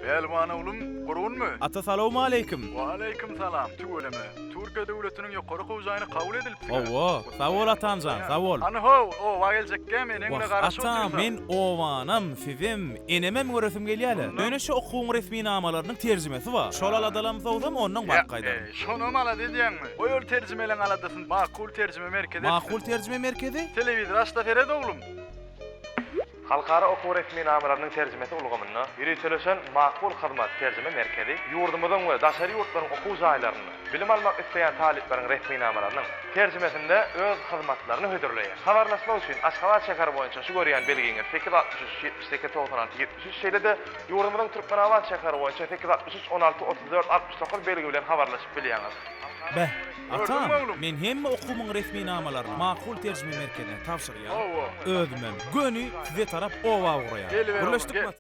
Pälwan oglum, gurgunmy? Ata salowmaleýkim. Waleýkim salam, tüweleme. Türkiýe döwletiniň ýokary okuw jaýyna kabul edilipsiň-ä. Hawa, sag bol atamjan, sag bol. Hany how, oba geljekkäm eneň bilen Wah, garaşyp ata, otyrsa. men obanam, sizem, enemem göresim gelýä-le. Ýöne şu okuwyň resminamalarynyň terjimesi bar. Şol aladalamsowsam onnoň baryp gaýdaryn. Ýa, şonam alada edýäňmi? Goý ol terjimeleň aladasyny Makul terjime merkezi etsin. Makul terjime merkezi? Telewizor aç-da seret oglum. Halkara okuw resminamalarynyň terjimesi ulgamynda ýöriteleşen Makul Hyzmat terjime merkezi ýurdumyzyň we daşary ýurtlaryň okuw jaýlarynda bilim almak isleýän talyplaryň resminamalarynyň terjimesinde öz hyzmatlaryny hödürleýär. Habarlaşmak üçin Aşgabat şäheri boýunça şu görýän belgiňiz 863 78 96 73 şeýle-de ýurdumyzyň Türkmenabat şäheri boýunça 863 16 34 69 belgi bilen habarlaşyp bilýäňiz. Beh, atam, men hemme okuwymyň resminamalaryny Makul terjime merkezine tabşyrýan. Özümem göni size tarap oba ugraýan. Gürleşdikmi?